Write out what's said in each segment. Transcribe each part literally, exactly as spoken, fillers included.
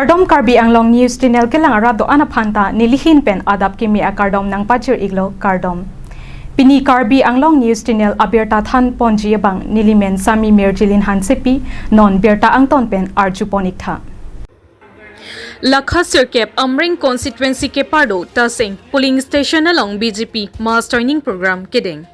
Kardom, Karbi Anglong News Channel kelang arat do-an aphan ta nelihin pen adap kimi akardom nangpajir iklo, kardom. Pini Karbi Anglong News Channel abirta than ponji abang nelimen Sami Mirjilin Hansepi, non birta angton pen arju pon iktha. Lakha sirkep Amreng constituency kepardo Taseng polling station along B J P mass joining program kedeng.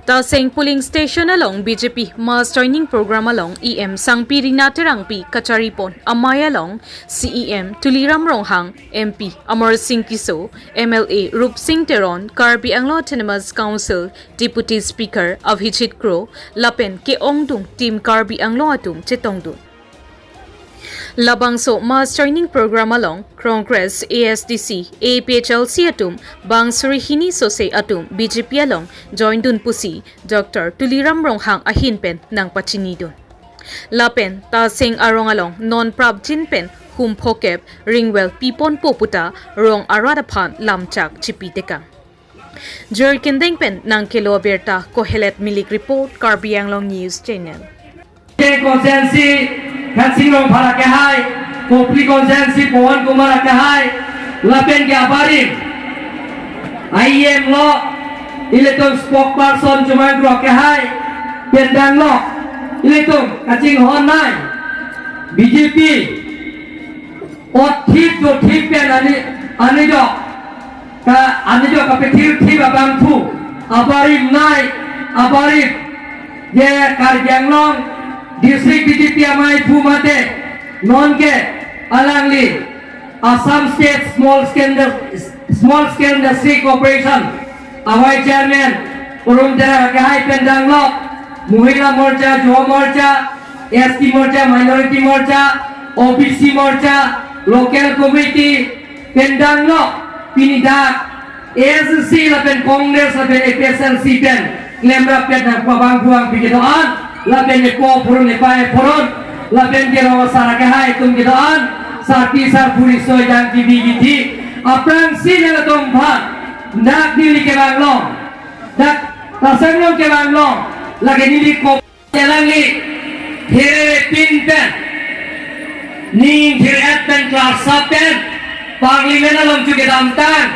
Taseng polling station along B J P mass joining program along E M Sangpi Rina Terangpi kachari pon amei along C E M Tuliram Ronghang, M P Amarsing Tisso, M L A Rupsing Teron, Karbi Anglong Autonomous Council Deputy Speaker Abhijit Kro lapen ke-ongdung Team Karbi Anglong atum chetongdun. Labangso mass joining program along Congress, A S D C, A P H L C atum bang suri hini sose atum B J P along joindun pusi Doctor Tuliram Ronghang ahin pen nangpachinidun. Lapen Taseng arong along non prapjin pen hum phokep ringwell piponpo puta rong arat aphan lamchak chipitekang. Jor Kendeng pen nangkelo abirta Kohelet Milik report, Karbi Anglong News Channel. Constituency Khansing Rongphar akehai, Kopili constituency Pawan Kumar akehai, lapen ke abarim I M lo, ilitum spokesperson Chumang Kro akehai, pen danglo, ilitum kachinghon nai, B J P othip dothip pen ani, anijok ka, anijok kapethirthip abangphu, abarim nai, abarim je Karbi Anglong District B J P ameiphu mate nonke alangli Assam State Small Scale Indus-, Small Scale Industry Corporation a Vice Chairman Arun Terang akehai pen danglo, Mohila Morcha, Yuva Morcha, S T Morcha, Minority Morcha, O B C Morcha, Local Committee pen danglo, pini dak A S D C lapen Congress lapen A P H L C pen klemrap pen nangpabang buang pi kedo-an, lapen epo purun epa purun, lapen ke rong asar akehai atum kedo-an, sarpi sarpo riso jang kibi kithi, aphrangsi nangtum aphan dak neli kevang along, dak Taseng along kevang along, lake neli kop alangli pherepin pen, ning pher-et pen, klarsa pen, Parliament along chu kedamtang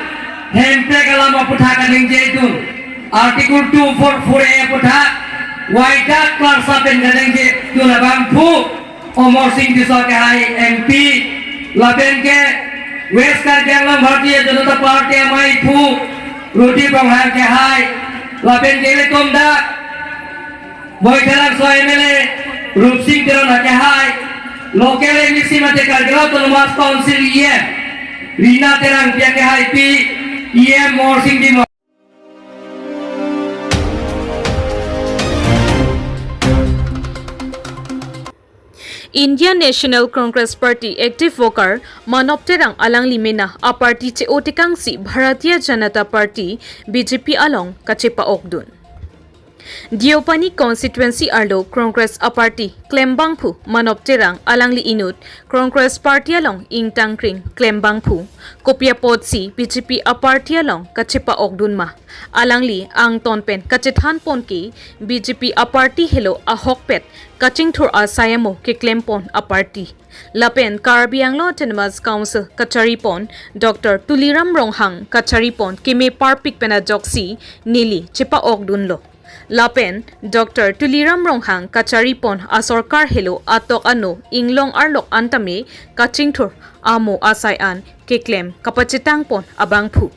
hemprek alam aputhak kaningjedun, Article two four four A aputhak waidak klarsa pen kaningjedun abangphu Amarsing Tisso akehai M P, lapen ke West Karbi Anglong Bharatiya Janata Party ameiphu Rudip Ronghang akehai, lapen ke ilitum dak Baithalangso M L A Rupsing Teron akehai, local M A C mate Karbi Anglong Autonomous Council E M Rina Terangpi akehai pi, E M Amarsing Timung. Indian National Congress Party active worker Manob Terang alangli mena a-party che-otekangsi Bharatiya Janata Party, B J P along kachepa-okdun. Deopani constituency arlo Congress a-party klembangphu Manob Terang alangli inut Congress party along ingtangkring klembangphu, kopi apotsi B J P a-party along kachepa-okdun ma, alangli angton pen kachethan pon ke B J P a-party helo ahokpet kachingthur asai amo keklem pon a-party. Lapen Karbi Anglong Autonomous Council kachari pon Doctor Tuliram Ronghang kachari pon keme parpik pen ajoksi neli chepa-okdunlo. Lapen Doctor Tuliram Ronghang kachari pon asorkar helo atok ano inglong arlok an tame kachingthur amo asai an keklem kapachetang pon abangphu.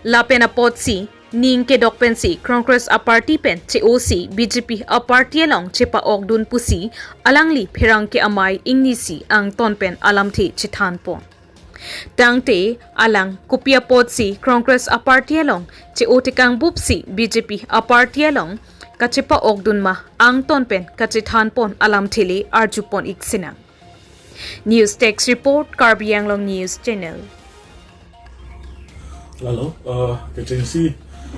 Lapen apotsi ning kedok pensi Congress a-party pen che-osi B J P a-party along chepa-okdun pusi alangli pherangke amei ingnisi angton pen alamthe chethan pon. Tangte alang kopi apotsi Congress a-party along che-otekang bupsi B J P a-party along kachepa-okdun ma angton pen kachethan pon alamthe le arju pon ik sinang. News Desk Report, Karbi Anglong News Channel. Lalo, eh, kechengsi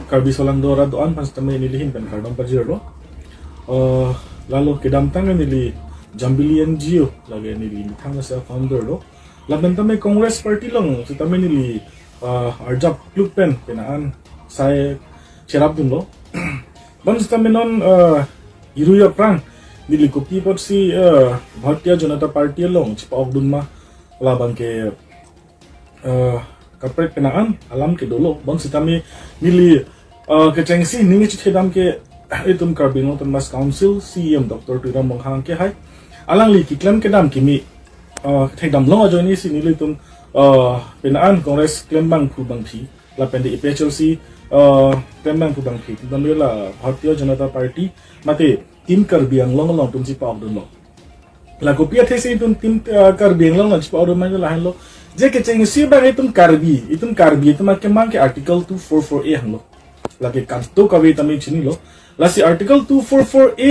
Karbi solangdo arat do-an aphan sitame nelihin pen kardom pajirlo. Eh, lalo kedamtang neli Jambili N G O lake neli methang ase founder lo. Lapen tame Congress party along sitame neli, eh, arjap kluk pen penang an sai cherapdunlo. Bonsitame non, eh, irui aphrang neli kopi apotsi, eh, Bharatiya Janata Party along chepa-okdun ma, Labang ke, eh, kaprek penang an alam kedolo. Bonsitame neli, eh, kechengsi ning chithedam ke itum Karbi Anglong Autonomous Council C E M Doctor Tuliram Ronghang ke hai. Alangli keklem kedam kimi, eh, thekdam long ajoine si nelitum, eh, penang an Congress klembangphu bangphi, lapen de A P H L C, eh, klembangphu bangphi, tame la Bharatiya Janata Party, mate Team Karbi Anglong along atum chipa-ok dunlo. La kopi athe si itum Team, eh, Karbi Anglong along chipa-ok dun ma lahenlo. Je kechengsi abang itum Karbi, itum Karbi itum akemang ke Article two four four A henlo. Lake kanto kave tame chinilo. Lasi Article two four four A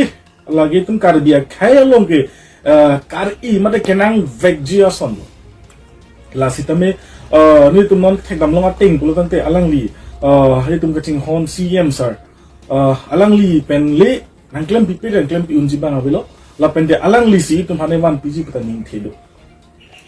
lake itum Karbi akhei along ke, eh, kar-i mate kenangvekji asonlo. Lasitame, eh, nelitum non thekdam long ateng pulo tangte alangli, eh, itum kachinghon C E M sir, eh, alangli pen le nangklempipe, nangklempi unji abang avelo. Lapen de alangli si itum aphan vanpiji puta ning thedo.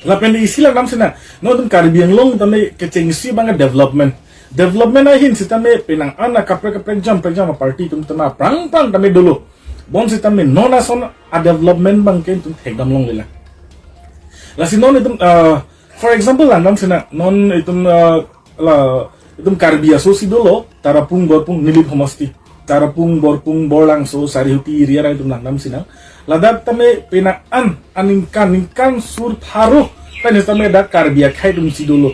Lapen de isi langdam sinang, non itum Karbi Anglong tame kechengsi abang development. Development ahin sitame penang an akaprek kaprek jam prek jam aparty atum tame aphrang aphrang tame dolo. Bonsitame non ason a-development abang ke itum thekdam longlelang. Lasi non itum, ah, for example, langdam sinang, non itum, ah, la itum Karbi aso si dolo, Tarapung, Borpung, Nilip homosti. Tarapung, Borpung, Borlangso, Sarihuti area ra itum langdam sinang. Ladak tame penang an aningkan, ningkan sur pharo pen sitame dak Karbi akhei atum si dolo.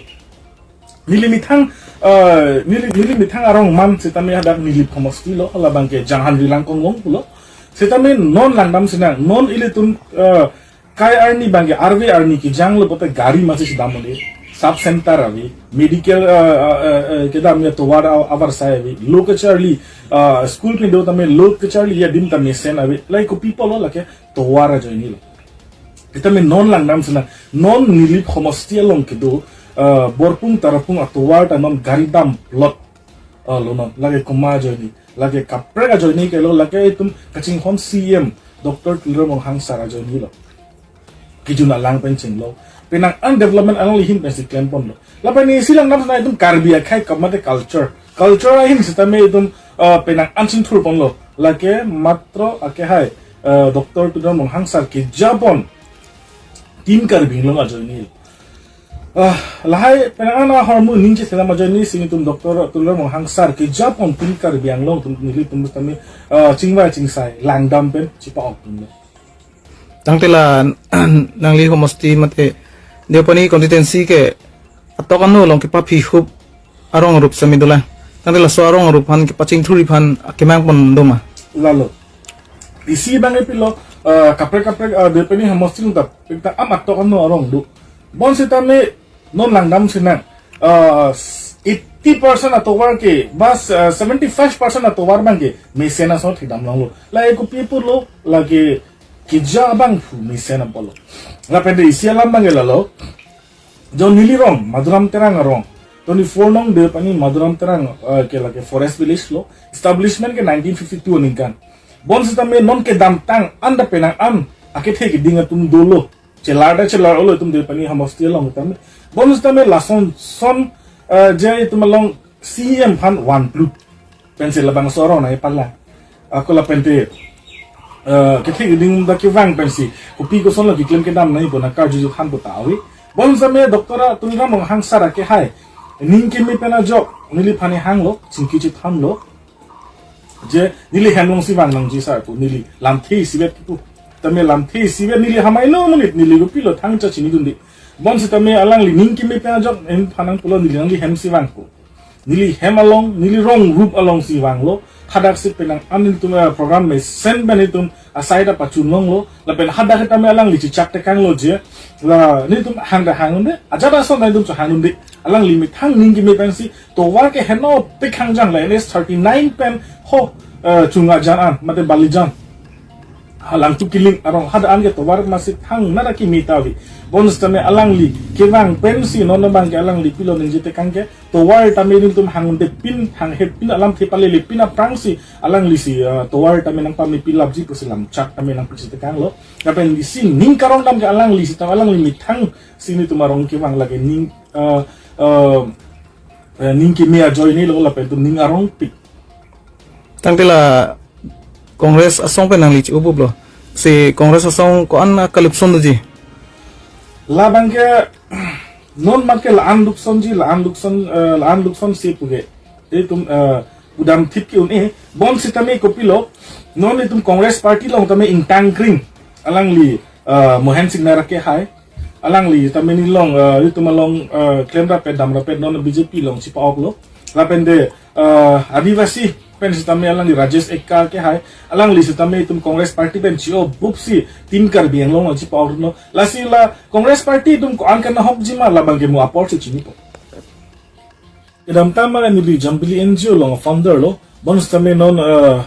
Neli methang, eh, neli, neli methang arong man sitame hadak Nilip homosti lo, labang ke Janghan Rilang Konglong pulo. Sitame non langdam sinang, non ilitum, eh, kai arni abang ke arve arni kejanglo pote gari masi chedam un-e. Sub center ave, medical, eh, eh, eh, eh, kedam ya tovar a-, avarsai ave. Lo kacharli, eh, school pen do tame lo kacharli adim ta mesen ave. Lahei kopi apotlo lake tovar ajoinelo. Sitame non langdam sinang, non Nilip homosti along kedo, eh, Borpung Tarapung atovar ta non gari damplot, eh, lo non, lake komat ajoine, lake kaprek ajoine kelo, lake itum kachinghon C E M Doctor Tuliram Ronghang sir ajoinelo. Kejun alang pen chenglo. Penang an development alangli ahin pensi klemponlo. Lapen isi langdam sinang itum Karbi akhei kap mate culture. Culture ahin sitame itum, eh, penang an chingthurponlo. Lake matro akehai, eh, Doctor Tuliram Ronghang sir kejapon Team Karbi Anglong ajoine. Ah, lahai penang an ahormu ning chethekdam ajoine si itum Doctor Tuliram Ronghang sir kejapon Team Karbi Anglong atum nelitum tame, eh, chingvai chingsai langdam pen chipa-ok dunlo. Tangte la nangli homosti mate Deopani constituency ke atok ano along kepaphi hup arong arup semi dolang. Tangte laso arong arup aphan kepachingthur aphan akemang pon doma? Lalo. Isi abang epilo, eh, kaprek kaprek, eh, Deopani homosti along ta, ta am atok ano arong do. Bonsitame non langdam sinang, eh, eighty percent atovar ke, bas, eh, seventy five percent atovar abang ke mesen ason thekdam longlo. Lahei kopi apotlo, lake keja abangphu mesen apotlo. Lapen de isi alam abang ke lalo. Jo neli rong, Maduram Terang arong. Twenty four nong Deopani Maduram Terang, eh, ke lake forest village lo. Establishment ke nineteen fifty two aningkan. Bonsitame non kedamtang an ta penang an akethe keding atum dolo. Chelar ta chelar-olo itum Deopani homosti along tame. Bonsitame lason son, eh, je itum along C E M aphan vanplut pensi labangso arong nangkepalang. Ako lapen te, eh, kethe keding ta kevang pensi kopi kosonlo keklem kedam nangji pu nangkarju juthan pu ta ave. Bonsitame Doctor Tuliram Ronghang sir akehai ning keme pen ajok neliphan nihanglo, chingki chithanlo. Je neli hem alongsi vang nangji sir pu, neli lamthe isivet kipu. Tame lamthe isivet neli hamaino monit, neli kopilo thangcha chinidunde. Bonsitame alangli ning keme pen ajok neliphan nangpulo neli nangli hemsi vang pu. Neli hem along, neli rong rup alongsi vanglo. Hadaksi penang an itum, eh, program mesen pen itum asai ta pachun longlo. Lapen hadak tame alangli chichak tekanglo je, la nelitum hang ta hang unde, ajat ason ta itum chehang unde. Alangli methang ning keme pensi tovar ke henopik hangjang la N H thirty nine pen ho, eh, Chungajan an mate Balijan, ha Langtuk Kiling arong hadak an ke tovar masi thang nara keme ta ave. Bonsitame alangli kevang pensi non abang ke alangli pilo ningje tekang ke tovar tame nelitum hang unde pin, hanghe pin, alamthe palele pin aphrangsi alangli si, eh, tovar tame nangpame pilapji pusi lamchak tame nangpisi tekanglo. Lapen isi ning karong dam ke alangli sitame alangli methang si nelitum arong kevang lake ning, eh, eh, eh, ning keme ajoinelo lapen itum ning arongpik. Tangte la Congress asong pen nangli chi-upuplo. Si Congress asong ko-an a-corruption doji? Labang ke Non mat ke la-an luksonji, la-an lukson, eh, la-an luksonsi puke. Itum, eh, pudamthip ke un-e, bonsitame kopilo, non itum Congress Party along tame ingtangkring. Alangli, eh, Mohan Singh Nair ke hai. Alangli tame neli along, eh, itum along, eh, klemrap-et damrap-et non B J P along chipa-oklo. Lapen de, eh, Adivasi pen sitame alangli Rajesh Ekka ke hai. Alangli sitame itum Congress Party pen chi-o bupsi Team Karbi Anglong along chipa-oklo. Lasi la Congress Party itum ko-an kanahokji ma labang ke mo aporsi chinipo. Kedamtang ma neli Jambili N G O along founder lo. Bonsitame non, eh,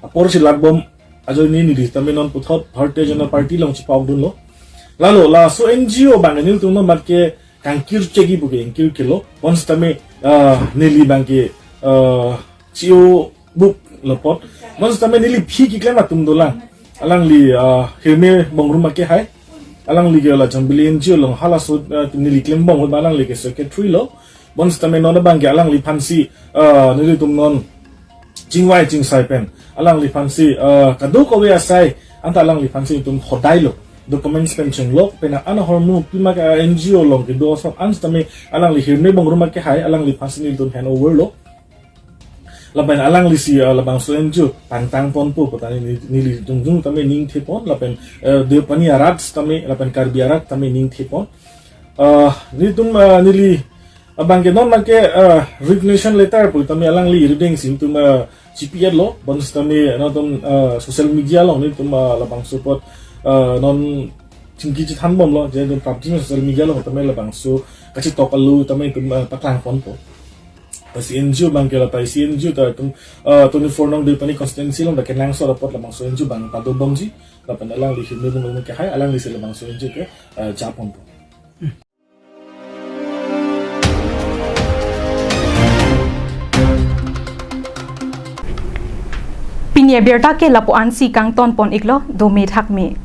aporsi lakbom ajoine neli tame non puthot Bharatiya Janata Party along chipa-okdunlo. Lalo laso N G O abang nelitum non mat ke kangkir chegi puke ingkir kelo. Bonsitame, eh, neli abang ke, eh, chi-o bup lapot. Bonsitame neli aphi keklem atum dolang. Alangli, eh, Hirme Bongruma ke hai. Alangli ke la Jambili N G O along halaso, eh, neli klembom ahut alangli ke secretary lo. Bonsitame non abang ke alangliphansi, eh, nelitum non chingvai chingsai pen alangliphansi, eh, kadokave asai anta alangliphansi itum hodai lo, documents pen chenglok pen an ahormu pima ke N G O along kedo ason an sitame alangli Hirme Bongruma ke hai alangliphansi nelitum hand over lo. Lapen alanglisi, eh, labangso N G O pangtang ponpo putane neli, neli jongjong tame ning thepon, lapen, eh, Deopani arat tame, lapen Karbi arat tame ning thepon. Eh, nelitum, eh, neli abang ke non mat ke, eh, resignation letter pu tame alangli rideng si nelitum, eh, chipi-etlo, bonsitame nelitum, eh, social media along nelitum, eh, labangso apot, eh, non chingki chethanbomlo, je nelitum prapjin social media along tame labangso kachitok alu tame nelitum, eh, paklang ponpo. Lasi N G O abang ke la ta isi N G O ta itum, eh, twenty-four nong Deopani constituency along ta kenangsot apot labangso N G O abang padobomji, lapen alangli Hirme Bongruma ke hai, alanglisi labangso N G O ke, eh, japonpo. Pini abirta ke lapu-ansi kangton pon-iklo, dome thakme.